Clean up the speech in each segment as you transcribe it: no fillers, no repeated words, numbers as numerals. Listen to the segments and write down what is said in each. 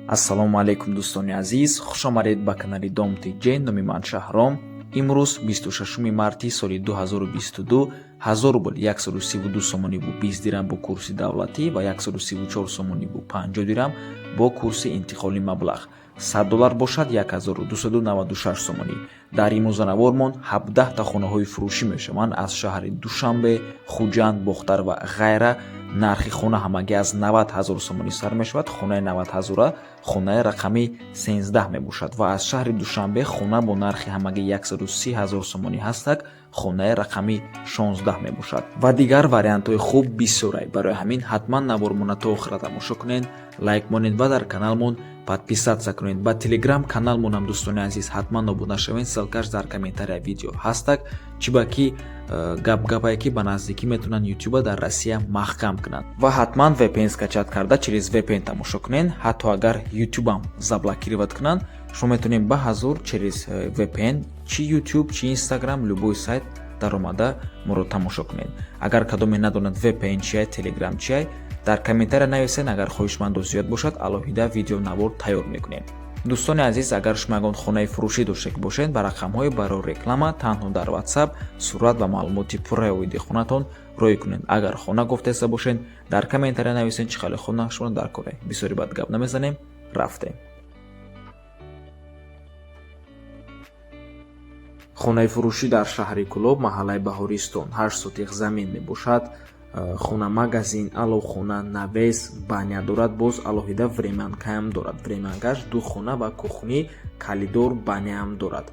Ассалому алайкум, дӯстони азиз, хушомадед ба канали Дом ТЖ. Номи ман Шаҳром. Имрӯз 26 марти соли 2022, 1000 рубл 132 сомониву 20 дирам бо курси давлатӣ ва 134 сомониву 50 дирам бо курси интиқоли маблағ. 100 доллар бошад 1296 сомонӣ. Дар имрӯзанавормон 17та хонаҳои фурӯшӣ мешаванд аз шаҳри Душанбе, Хуҷанд, Бохтар ва ғайра. Нархи хона ҳамагӣ аз 90 ҳазор сомонӣ сар мешавад. Хонаи 90 ҳазора хонаи рақами 13 мебошад ва аз шаҳри Душанбе хона бо нархи ҳамагӣ 130 ҳазор сомонӣ ҳастак, хонаи рақами 16 мебошад ва дигар вариантҳои хуб бисёрай. Барои ҳамин ҳатман навормона то охира тамошо кунед, лайк монед ва дар каналмон подписаться кунед. Ба телеграм каналмонам, дӯстони азиз, ҳатман обуна шавед, ссылкаш дар комментария видео ҳастак. Чиба ки гап гапае ки ба наздикӣ метавонанд ютуба дар Россия маҳкам кунанд ва ҳатман VPN скачать карда, через VPN тамошо кунед. Ҳатто агар ютубам заблокировать кунанд, шумо метавонед ба ҳазур через VPN чи YouTube, чи Instagram, любой сайт даромада моро тамошо кунед. Агар кадоме надонад VPN чиай, Telegram чиай, дар комментария нависед. Агар хоҳишманду зиёд бошад, алоҳида видеонавор тайёр мекунем. Дӯстони азиз, агар шумо ягон хонаи фурӯшӣ дошта бошед, ба рақамҳои барои реклама танҳо дар WhatsApp сурат ва маълумоти пурраи оиди хонатон рӯй кунед. Агар хона гуфтеста бошед, дар комментария нависед, чӣ хеле хона шумо дар коре. Бисёри бад гап намезанем, рафтем. Хонаи фурӯшӣ дар шаҳри Кӯлоб, маҳаллаи Баҳористон, 8 сотих замин мебошад. Хона магазин, аловхона, навес, баня дорад, боз алоҳида времянкаам дорад. Времянкаш ду хона ва кухни, коридор, баняам дорад.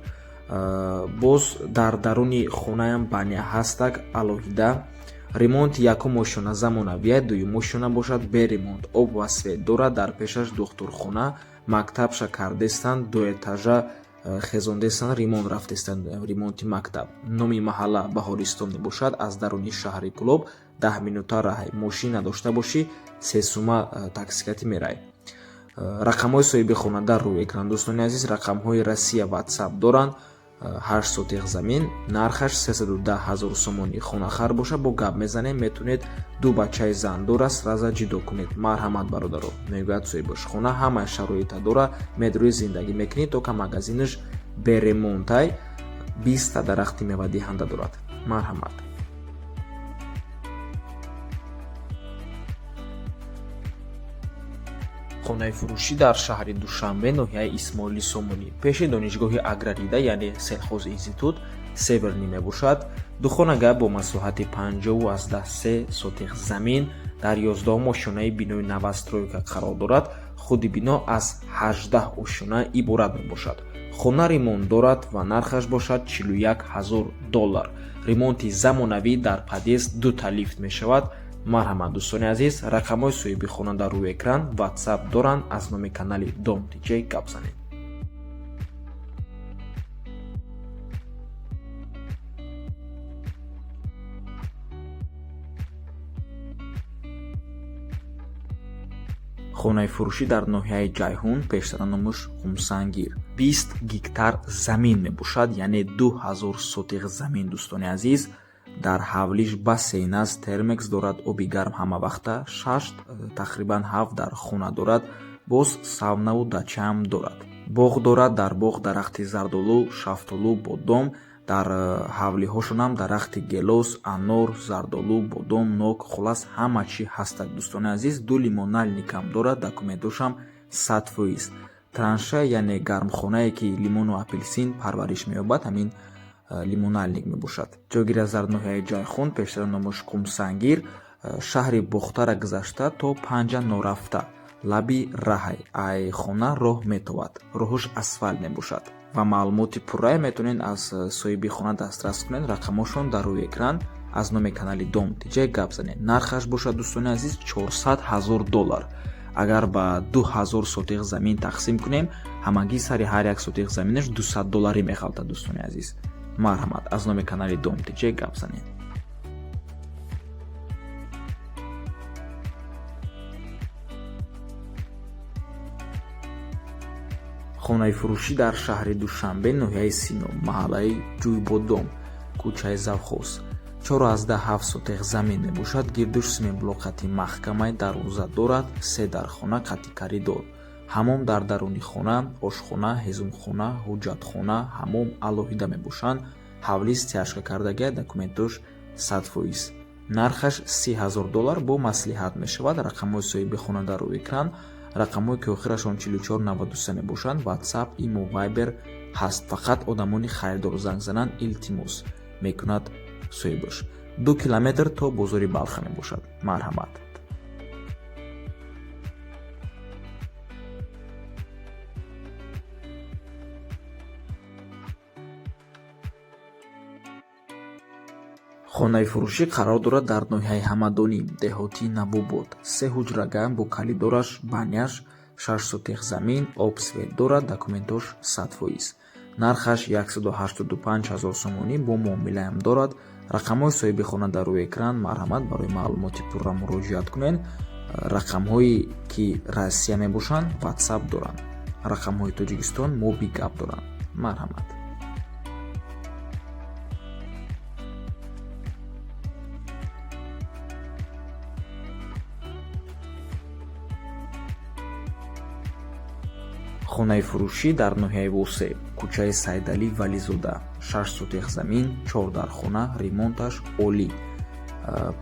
Боз дар даруни хонаам баня ҳастак алоҳида. Ремонт якум ошёна замонавия, дуюм ошёна бошад бе ремонт. Об ва свет дорад, дар пешаш духтурхона, мактабша кардестанд, ду этажа хезондестанд, ремонт рафтестанд, ремонти мактаб. Номи маҳалла Баҳористон мебошад. Аз даруни шаҳри Кӯлоб 10 минута раҳай. Мошин надошта бошӣ, 3 сума таксикатӣ мерай. Рақамҳои соҳиби хона дар рӯи экран, дӯстони азиз, рақамҳои Россия, WhatsApp доранд. 8 сотих замин, нархаш 310 ҳазор сомонӣ. Хонахар боша, бо гап мезанем, метавонед. Ду бачаи зандор аст, раза ҷудо кунед. Марҳамат, бародаро, мегӯяд соҳибаш. Хона ҳамаи шароита дора, медрӯи зиндагӣ мекунӣ, то ка магазинаш беремонтай, 20та дарахти мевадиҳанда дорад. Марҳамат. Хонаи фурӯшӣ дар шаҳри Душанбе, ноҳияи Исмоили Сомонӣ, пеши донишгоҳи аграрида, яъне сельхозинститут Северный мебошад. Духонага бо масоҳати 50,3 сотих замин дар 11-ум ошёнаи бинои новостройка қарор дорад. Худи бино аз 18 ошёна иборат мебошад. Хона ремонт дорад ва нархаш бошад 41 ҳазор доллар. Ремонти замонавӣ, дар подъезд дута лифт мешавад. Марҳамат, дӯстони азиз, рақамҳои соҳиби хона дар рӯи экран, WhatsApp доранд, аз номи канали Дом ТЖ гап занед. Хонаи фурӯшӣ дар ноҳияи Ҷайҳун, пештара номаш Хумсангир, 20 гектар замин мебошад, яъне 2000 сотих замин. Дӯстони азиз, дар ҳавлиш бассейн аст, термекс дорад, оби гарм ҳамавақта, шаш, тақрибан ҳафт дар хона дорад, боз савнаву дачаам дорад. Боғ дорад, дар боғ дарахти зардолу, шафтолу, бодом, дар ҳавлиҳошонам дарахти гелос, анор, зардолу, бодом, нок, хулас, ҳама чӣ ҳастад. Дӯстони азиз, ду лимонадникам дорад, документошам 100%. Траншея, яъне гармхонае ки лимону апелсин парвариш меёбад, ҳамин лимонадник мебошад. Ҷойгир аст дар ноҳияи Ҷайхун, пештара номаш Қумсангир, шаҳри Бохтара гузашта то панҷа норафта, лаби раҳай. Ай хона роҳ метовад, роҳуш асфалт мебошад ва маълумоти пуррае метавонед аз соҳиби хона дастрас кунед. Рақамҳошон дар рӯи экран, аз номи канали Дом ТЖ гап занед. Нархаш бошад, дӯстони азиз, 400 ҳазор доллар. Агар ба 2000 сотих замин тақсим кунем, ҳамагӣ сари ҳар як сотих заминаш 200 долларӣ мехалтад. Дӯстони азиз, марҳамат, аз номи канали Дом ТЖ гап занед. Хонаи фурӯшӣ дар шаҳри Душанбе, ноҳияи Сино, маҳаллаи Ҷӯйбодом, кӯчаи Завхоз, 4,7 сотих замин мебошад. Гирдуш семенблок қати маҳкамай, дарвоза дорад, се дархона қати коридор. Ҳамом дар даруни хона, ошхона, ҳезумхона, ҳуҷҷатхона, ҳамом алоҳида мебошанд. Ҳавлӣ стяжка кардагия, документош 100%. Нархаш $30 000 бо маслиҳат мешавад. Рақамҳои соҳиби хона дар рӯи экран, рақамҳое ки охирашон 4493 мебошанд, WhatsApp, Imo, Viber ҳаст. Фақат одамони харидор занг зананд, илтимос мекунад соҳибаш. 2 километр то бозори Балха мебошад. Марҳамат. Хонаи фурӯшӣ қарор дорад дар ноҳияи Ҳамадонӣ, деҳоти Навобод. 3 ҳуҷрага бо калидораш, баняш, 6 сотих замин, об, свет дорад, документош 100%. Нархаш 185 000 сомонӣ бо муомилаам дорад. Рақамҳои соҳиби хона дар рӯи экран. Марҳамат, барои маълумоти пурра муроҷиат кунед. Рақамҳое ки Россия мебошанд, WhatsApp доранд. Рақамҳои Тоҷикистон моби гап доранд. Марҳамат. Хонаи фурӯшӣ дар ноҳияи Восе, кӯчаи Сайдалӣ Вализода, 6 сотих замин, 4 дархона, ремонташ олӣ.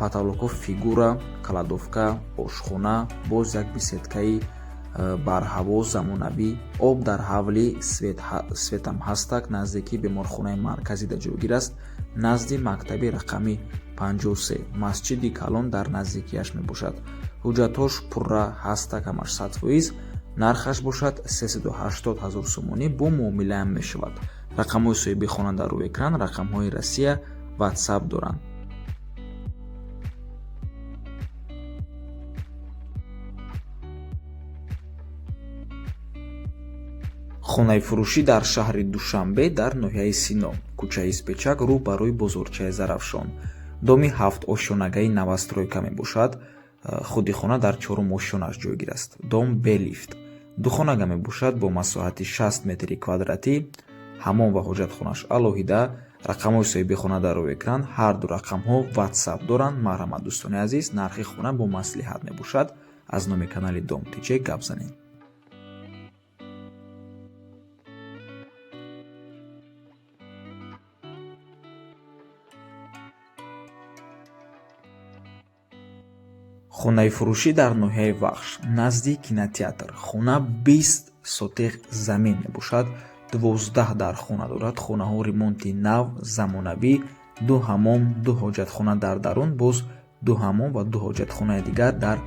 Потолокҳо фигура, кладовка, ошхона, боз як беседкаи барҳаво замонавӣ, об дар ҳавлӣ, светам ҳастак, наздикии беморхонаи марказӣ дар ҷойгир аст, назди мактаби рақами 53, масҷиди калон дар наздикиаш мебошад. Ҳуҷҷатҳош пурра ҳастак, ҳамаш 100%. Нархаш бошад 380 000 сомонӣ бо муомилаам мешавад. Рақамҳои соҳиби хона дар рӯи экран, рақамҳои Россия, WhatsApp доранд. Хонаи фурӯшӣ дар шаҳри Душанбе дар ноҳияи Сино, кӯчаи Испечак, рӯ ба рӯи бозорчаи Зарафшон. Доми 7 ошёнагаи новостройка мебошад. Худи хона дар 4 ошёнаш ҷойгир аст. Дом бе лифт. Духонага мебошад бо масоҳати 60 метри квадратӣ, ҳамом ва ҳоҷатхонаш алоҳида. Рақамҳои соҳиби хона дар рӯи экран, ҳар ду рақамҳо WhatsApp доранд. Марҳамат, дӯстони азиз, нархи хона бо маслиҳат мебошад. Аз номи канали Дом ТЖ гап занед. Хонаи фурӯшӣ дар ноҳияи Вахш, назди кинотеатр. Хона 20 сотих замин мебошад, 12 дар хона дорад. Хонаҳо ремонти нав, замонавӣ, 2 ҳамом, 2 ҳоҷатхона дар дарун, боз 2 ҳамом ва 2 ҳоҷатхонаи дигар дар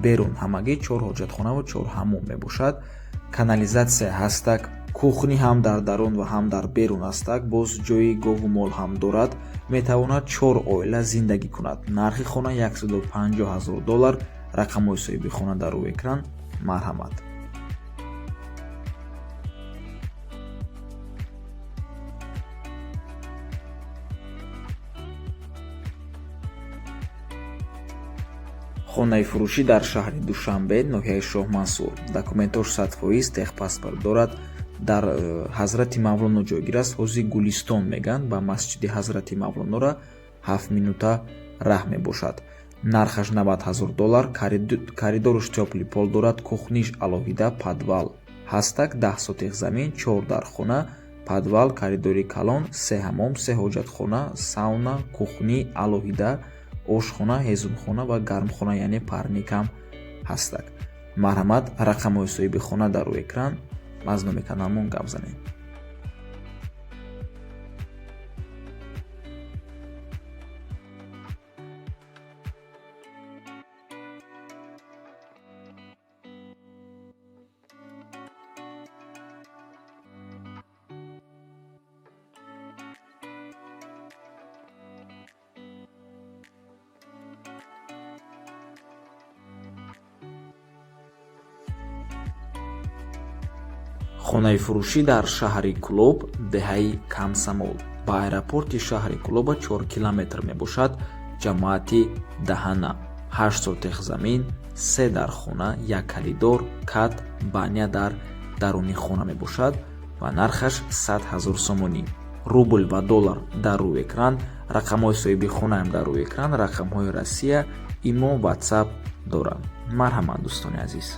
берун. Ҳамагӣ 4 ҳоҷатхона ва 4 ҳамом мебошад. Канализатсия ҳастак, кухни ҳам дар дарун ва ҳам дар берун ҳастак, боз ҷои гову мол ҳам дорад. Метавонад 4 оила зиндагӣ кунад. Нархи хона 150 000 доллар. Рақамҳои соҳиби хона дар рӯи экран. Марҳамат. Хонаи фурӯшӣ дар шаҳри Душанбе, ноҳияи Шоҳмансур. Документош 100%, техпаспорт дорад. Дар Ҳазрати Мавлоно ҷойгир аст. Ҳозир Гулистон мегӯянд, ба масҷиди Ҳазрати Мавлонора 7 минута раҳ мебошад. Нархаш 90 000 доллар, коридорш тёплый пол дорад, кухниш алоҳида, подвал ҳастак, 10 сотих замин, 4 дархона, подвал, коридори калон, 3 ҳамом, 3 ҳоҷатхона, сауна, кухни алоҳида, ошхона, ҳезумхона ва гармхона, яъне парник ҳам ҳастак. Марҳамат, рақамҳои соҳиби хона дар рӯи экран. Аз номи каналмон гап занед. Хонаи фурӯшӣ дар шаҳри Кӯлоб, деҳаи Камсамол. Ба аэропорти шаҳри Кӯлоба 4 километр мебошад. Ҷамоати Даҳана, 8 сотих замин, 3 дархона, 1 коридор, кат, баня дар даруни хона мебошад ва нархаш 100 000 сомонӣ. Рубл ва доллар дар рӯи экран, рақамҳои соҳиби хонаам дар рӯи экран, рақамҳои Россия, Имо, WhatsApp доранд. Марҳамат, дӯстони азиз.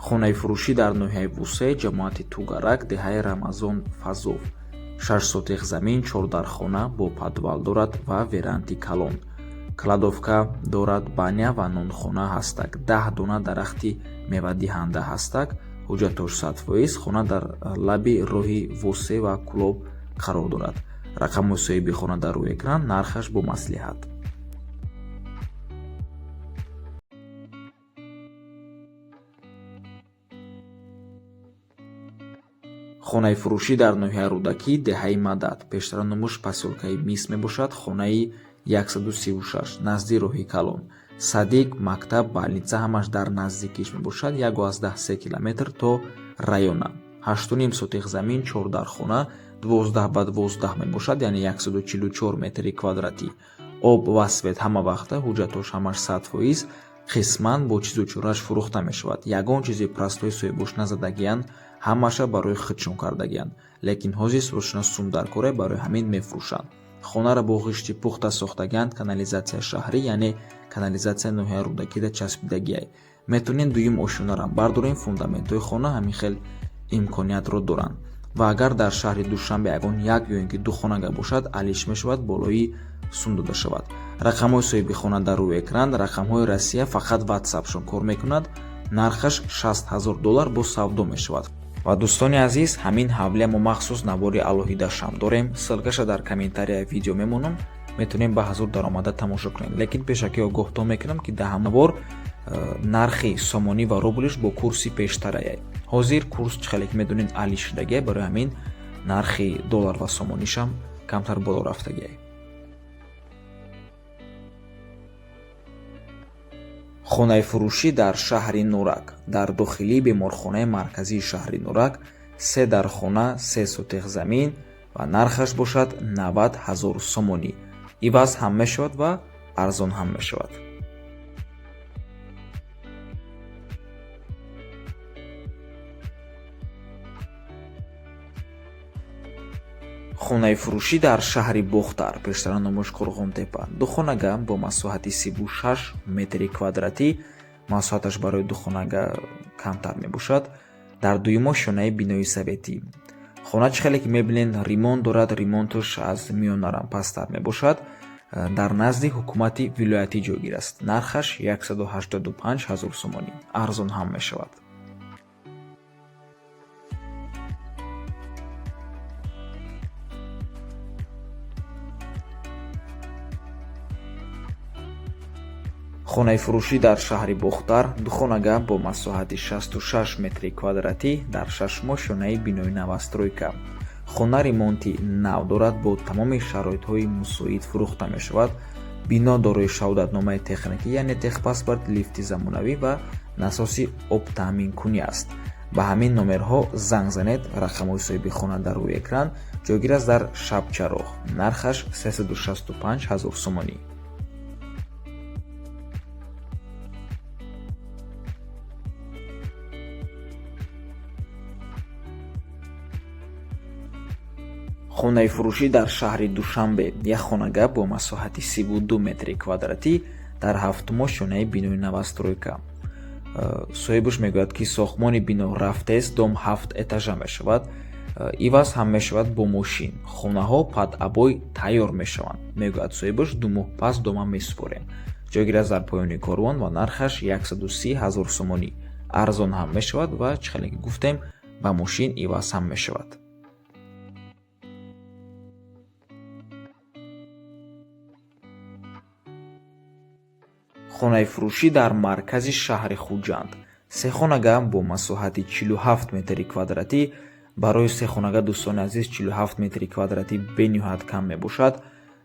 Хонаи фурӯшӣ дар ноҳияи Вусе, ҷамоати Тугарак, деҳаи Рамазон Фазов. 6 сотих замин, 4 дархона бо подвал дорад ва веранди калон. Кладовка дорад, баня ва нонхона ҳастак. 10 дона дарахти мевадиҳанда ҳастак. Ҳуҷҷатош 100%. Хона дар лаби роҳи Восе ва Кӯлоб қарор дорад. Рақамҳои соҳиби хона дар рӯи экран, нархаш бо маслиҳат. Хонаи фурӯшӣ дар ноҳияи Рӯдакӣ, деҳаи Мадад, пештара номуш посёлкаи Мис мебошад, хонаи 136 назди роҳи калон. Садик, мактаб, больница ҳамаш дар наздикиш мебошад, 1,3 километр то района. 8,5 сотих замин, 4 дархона, 12 ба 12 мебошад, яъне 144 метри квадратӣ. Об ва свет ҳама вақта, ҳуҷҷатош ҳамаш 100%, қисман бо чизу чораш фурӯхта мешавад. Ягон чизи простой соҳибош назадагиянд, ҳамаша барои худшон кардагиянд. Лекин ҳозир срочно сум дар коре, барои ҳамин мефурӯшанд. Хонаро бо ғишти пухта сохтагианд, канализатсия шаҳрӣ, яъне канализатсия ноҳияи Рӯдакида часпидагиай. Метавонем дуюм ошёнарам бардорем, фундаментҳои хона ҳамин хел имкониятро доранд. Ва агар дар шаҳри Душанбе ягон як ё ин ки ду хонага бошад, алиш мешавад, болои сум дода шавад. Рақамҳои соҳиби хона дар рӯи экран, рақамҳои Россия, фақат ватсапшон кор мекунад. Нархаш 60 ҳазор доллар бо савдо мешавад. Ва дӯстони азиз, ҳамин ҳавлия мо махсус навори алоҳидашам дорем, ссылкаша дар комментарияи видео мемонам, метавонем ба ҳазур даромада тамошо кунем. Лекин пешакӣ огоҳтон мекунам, ки дар навор нархи сомонӣ ва рублиш бо курси пештараяй. Ҳозир курс чӣ хеле ки медонед али шудагиай, барои ҳамин нархи доллар ва сомонишам камтар боло рафтагиай. Хонаи фурӯшӣ дар шаҳри Нурак, дар дохилии беморхонаи марказии шаҳри Нурак, се дархона, 3 сотих замин ва нархаш бошад 90 ҳазор сомонӣ. Иваз ҳам мешавад ва арзон ҳам мешавад. Хонаи фурӯшӣ дар шаҳри Бохтар, пештара номаш Қурғонтепа, ду хонага бо масоҳати 36 метри квадратӣ, масоҳаташ барои ду хонага камтар мебошад, дар дуюмо шонаи бинои советӣ. Хона чӣ хеле ки мебинед ремонт дорад, ремонташ аз миёнарам пасттар мебошад, дар назди ҳукумати вилоятӣ ҷойгир аст. Нархаш 185 ҳазор сомонӣ, арзон ҳам мешавад. Хонаи фурӯшӣ дар шаҳри Бохтар, ду хонага бо масоҳати 66 метри квадратӣ дар шашмо шонаи бинои новостройка. Хона ремонти нав дорад, бо тамоми шароитҳои мусоид фурӯхта мешавад. Бино дорои шаҳодатномаи техникӣ, яъне техпаспорт, лифти замонавӣ ва насоси обтаъминкунӣ аст. Ба ҳамин номерҳо занг занед, рақамҳои соҳиби хона дар рӯи экран, ҷойгир аст дар Шабчароғ. Нархаш 365 ҳазор сомонӣ. Хонаи фурӯшӣ дар шаҳри Душанбе, як хонага бо масоҳати 32 метри квадратӣ дар ҳафтумо шонаи бинои новостройка. Соҳибаш мегӯяд, ки сохтмони бино рафтест, дом 7 этажа мешавад, иваз ҳам мешавад бо мошин. Хонаҳо под обой тайёр мешаванд, мегӯяд соҳибаш, 2 моҳ пас дома месупорем. Ҷойгир аст дар поёни корвон ва нархаш 130 ҳазор сомонӣ. Арзон ҳам мешавад ва чӣ хеле ки гуфтем, ба мошин иваз ҳам мешавад. Хонаи фурӯшӣ дар маркази шаҳри Хуҷанд, се хонага бо масоҳати 47 метри квадратӣ. Барои се хонага, дӯстони азиз, 47 метри квадратӣ бениҳоят кам мебошад.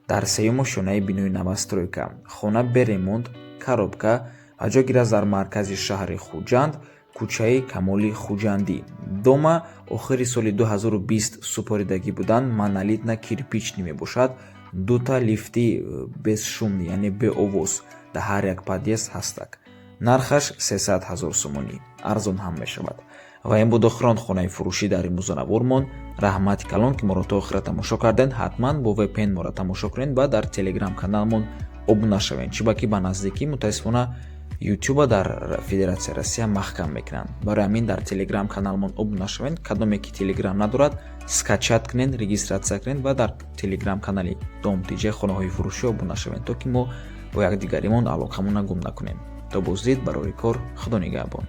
Дар сеюму шонаи бинои новостройка. Хона беремонт, коробка ва ҷойгир аст дар маркази шаҳри Хуҷанд, кӯчаи Камоли Хуҷандӣ. Дома охири соли 2020 супоридагӣ буданд, монолитно кирпичный мебошад, дута лифти бесшумный, яъне беовоз дар ҳар як подъезд ҳастак. Нархаш 300 ҳазор сомонӣ, арзон ҳам мешавад. Ва ин буд охирон хонаи фурӯшӣ дар имрӯзанавормон. Раҳмати калон, ки моро то охира тамошо кардед. Ҳатман бо VPN моро тамошо кунед ва дар телеграм каналмон обуна шавед, чӣ ба ки ба наздикӣ мутаассифона Ютуба дар Федератсияи Россия маҳкам мекунанд. Барои ҳамин дар Телеграм каналмон обуна шавед. Кадоме ки Телеграм надорад, скачать кунед, регистрация кунед ва дар Телеграм канали Дом ТЖ хонаҳои фурӯшӣ обуна шавед, то ки мо бо якдигаримон алоқамонро гум накунем. То боздид, барори кор, Худо нигаҳбон.